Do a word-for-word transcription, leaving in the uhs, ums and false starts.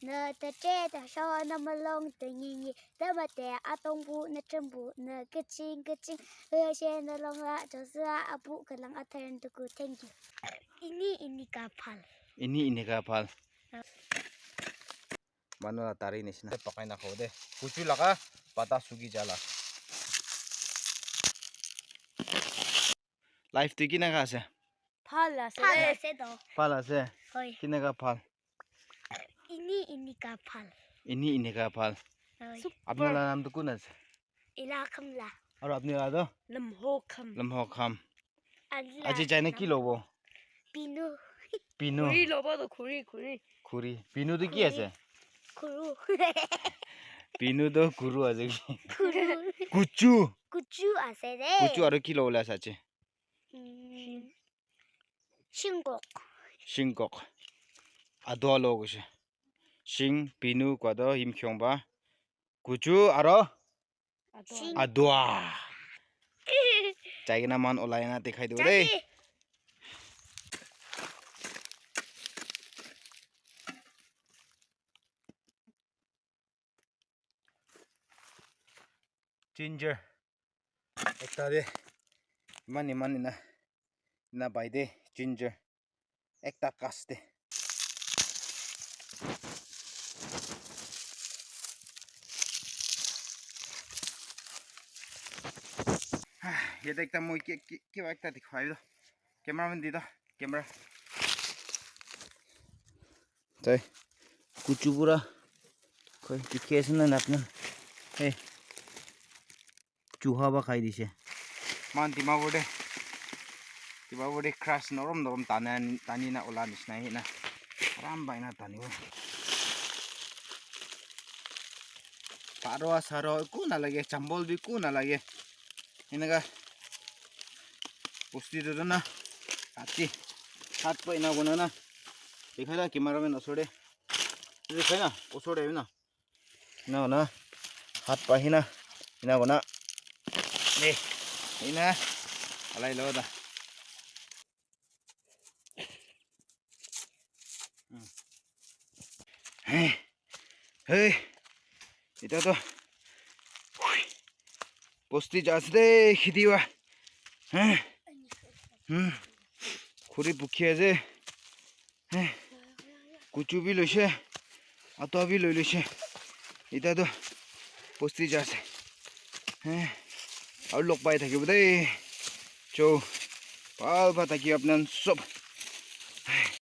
Na ta che ta sho na ma long ta nyi nyi. Ta ma te a tong bu na chen bu na ka ching ka ching. He she na long la jo sa a bu ka lang a tern tu ku. Thank you. Ini ini ka phal. Ini ini ka phal. Manu la tari nishina pakai na khau de. Kuchu laga pata suki jala. Life tu kinaka ase? Phal ase. Phal ase to. Phal ase? Hoi. Kinaka phal? Ini ini ka phal. Ini ini ka phal. Hoi. Apni la naam tu kun ase? Ila Khamla. Aru apni la to? Lamho Kham. Lamho Kham. Aji jaina ki lobo? Pinu. Pinu. Khuri lobo to khuri, khuri. Khuri. Pinu to ki ase? Khuru. Pinu to khuru ase ki? Khuru. Kuchu. Kuchu ase de. Kuchu aru ki lobo le ase aji? Mm. Shingkok. Shingkok. Adua lo kuse. Shing, pinu, kua to, him khiong ba. Kuchu, aro? Adua. Adua. Jai kena man olai na dikhai dibo dei. Ginger. Ekta de. Iman, iman ina. Ina pai de. Ginger. Ekta kas de. Yate ekta moi ki, ki, kiba ekta dikhai do. Camera man di do. Camera. Tai. Kuchu pura. Koi dikhi ase na napna. Hey. Chuha ba khai dise. Man Dimapur de. Dimapur de crush norom norom tana, tani na ola nisna hi na. Aram bai na tani bo. Paro saro ku na lage, chambol bi ku na lage. Enaka bosti tu na ati hat pa ina gona na. Dikhai la cameraman osor de. Dikhai na osor de na. Ina gona hat pa hina ina gona. Eh, ina alai lo da. Hey, hey, ita to bosti ja ase de khiti wa. Hey, hmm, khuri bukhi ase. Hey, kuchu bi loise, atua bi loi loise. Ita to bosti ja ase. Hey, aru log pai thakibo de. Cho, bhal pa thaki apnan sob.